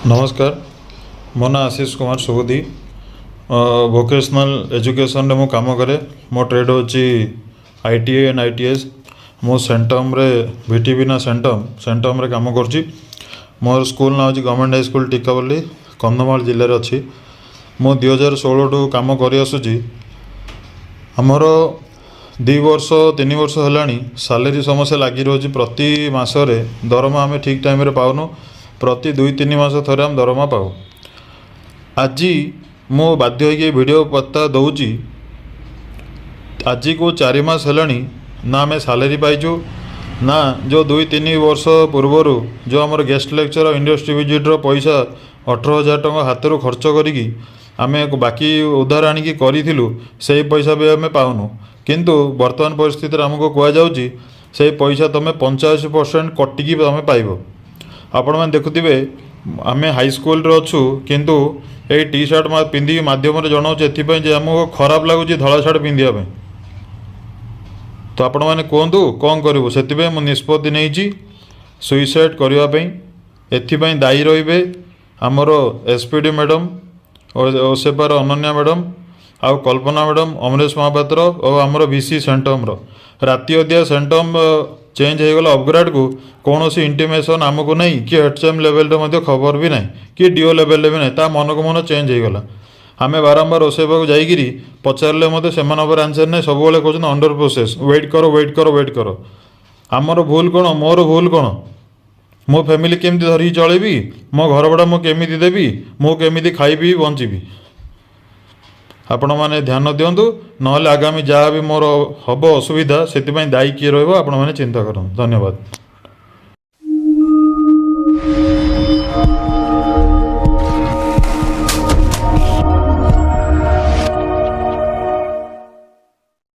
ନମସ୍କାର, ମୋ ନାଁ ଆଶିଷ କୁମାର ସୁବୁଦ୍ଧି। ଭୋକେସନାଲ୍ ଏଜୁକେସନରେ ମୁଁ କାମ କରେ। ମୋ ଟ୍ରେଡ଼୍ ହେଉଛି ITI and ITS. ମୁଁ ସେଣ୍ଟମ୍ରେ, ଭିଟିଭି ନା ସେଣ୍ଟମ୍ରେ କାମ କରୁଛି। ମୋର ସ୍କୁଲ ନାଁ ହେଉଛି ଗଭର୍ଣ୍ଣମେଣ୍ଟ ହାଇସ୍କୁଲ, ଟିକାବାଲି, କନ୍ଧମାଳ ଜିଲ୍ଲାରେ ଅଛି। ମୁଁ 2016ଠୁ କାମ କରିଆସୁଛି। ଆମର 2 ବର୍ଷ 3 ବର୍ଷ ହେଲାଣି ସାଲେରୀ ସମସ୍ୟା ଲାଗି ରହୁଛି। ପ୍ରତି ମାସରେ ଦରମା ଆମେ ଠିକ୍ ଟାଇମ୍ରେ ପାଉନୁ। ପ୍ରତି 2-3 ମାସ ଥରେ ଆମେ ଦରମା ପାଉ। ଆଜି ମୁଁ ବାଧ୍ୟ ହୋଇକି ଏ ଭିଡ଼ିଓ ବାର୍ତ୍ତା ଦେଉଛି। ଆଜିକୁ 4 ମାସ ହେଲାଣି, ନା ଆମେ ସାଲେରୀ ପାଇଛୁ, ନା ଯେଉଁ 2-3 ବର୍ଷ ପୂର୍ବରୁ ଯେଉଁ ଆମର ଗେଷ୍ଟ ଲେକ୍ଚର, ଇଣ୍ଡଷ୍ଟ୍ରି ଭିଜିଟ୍ର ପଇସା 18,000 ଟଙ୍କା ହାତରୁ ଖର୍ଚ୍ଚ କରିକି ଆମେ ବାକି ଉଧାର ଆଣିକି କରିଥିଲୁ, ସେଇ ପଇସା ବି ଆମେ ପାଉନୁ। କିନ୍ତୁ ବର୍ତ୍ତମାନ ପରିସ୍ଥିତିରେ ଆମକୁ କୁହାଯାଉଛି, ସେଇ ପଇସା ତୁମେ 85% କଟିକି ତୁମେ ପାଇବ। ଆପଣମାନେ ଦେଖୁଥିବେ, ଆମେ ହାଇସ୍କୁଲରେ ଅଛୁ, କିନ୍ତୁ ଏଇ ଟି ସାର୍ଟ ପିନ୍ଧିକି ମାଧ୍ୟମରେ ଜଣାଉଛୁ ଏଥିପାଇଁ ଯେ ଆମକୁ ଖରାପ ଲାଗୁଛି ଧଳା ସାର୍ଟ ପିନ୍ଧିବା ପାଇଁ। ତ ଆପଣମାନେ କୁହନ୍ତୁ, କ'ଣ କରିବୁ? ସେଥିପାଇଁ ମୁଁ ନିଷ୍ପତ୍ତି ନେଇଛି ସୁଇସାଇଡ଼୍ କରିବା ପାଇଁ। ଏଥିପାଇଁ ଦାୟୀ ରହିବେ ଆମର ଏସ୍ ପି ଡି ମ୍ୟାଡ଼ାମ୍, ଓସେପାର ଅନନ୍ୟା ମ୍ୟାଡ଼ାମ୍ ଆଉ କଳ୍ପନା ମ୍ୟାଡ଼ାମ୍, ଅମରେଶ ମହାପାତ୍ର ଓ ଆମର ଭି ସି ସେଣ୍ଟମ୍ର। ରାତି ଅଧିଆ ସେଣ୍ଟମ୍ ଚେଞ୍ଜ ହେଇଗଲା ଅପଗ୍ରେଡ଼କୁ, କୌଣସି ଇଣ୍ଟିମେସନ୍ ଆମକୁ ନାହିଁ କି ଏଚ୍ ଏମ୍ ଲେଭେଲରେ ମଧ୍ୟ ଖବର ବି ନାହିଁ କି ଡି ଓ ଲେଭେଲରେ ବି ନାହିଁ। ତା ମନକୁ ମନ ଚେଞ୍ଜ ହେଇଗଲା। ଆମେ ବାରମ୍ବାର ଓସେପାକୁ ଯାଇକିରି ପଚାରିଲେ ମଧ୍ୟ ସେମାନଙ୍କ ଉପରେ ଆନ୍ସର୍ ନାହିଁ। ସବୁବେଳେ କହୁଛନ୍ତି, ଅଣ୍ଡର ପ୍ରୋସେସ୍, ୱେଟ୍ କର, ୱେଟ୍ କର, ୱେଟ୍ କର। ଆମର ଭୁଲ କ'ଣ? ମୋର ଭୁଲ କ'ଣ? ମୋ ଫ୍ୟାମିଲି କେମିତି ଧରିକି ଚଳେଇବି? ମୋ ଘର ଭଡ଼ା ମୁଁ କେମିତି ଦେବି? ମୁଁ କେମିତି ଖାଇ ପିଇ ବଞ୍ଚିବି? ଆପଣମାନେ ଧ୍ୟାନ ଦିଅନ୍ତୁ, ନହେଲେ ଆଗାମୀ ଯାହା ବି ମୋର ହେବ ଅସୁବିଧା, ସେଥିପାଇଁ ଦାୟୀ କିଏ ରହିବ, ଆପଣମାନେ ଚିନ୍ତା କରନ୍ତୁ। ଧନ୍ୟବାଦ।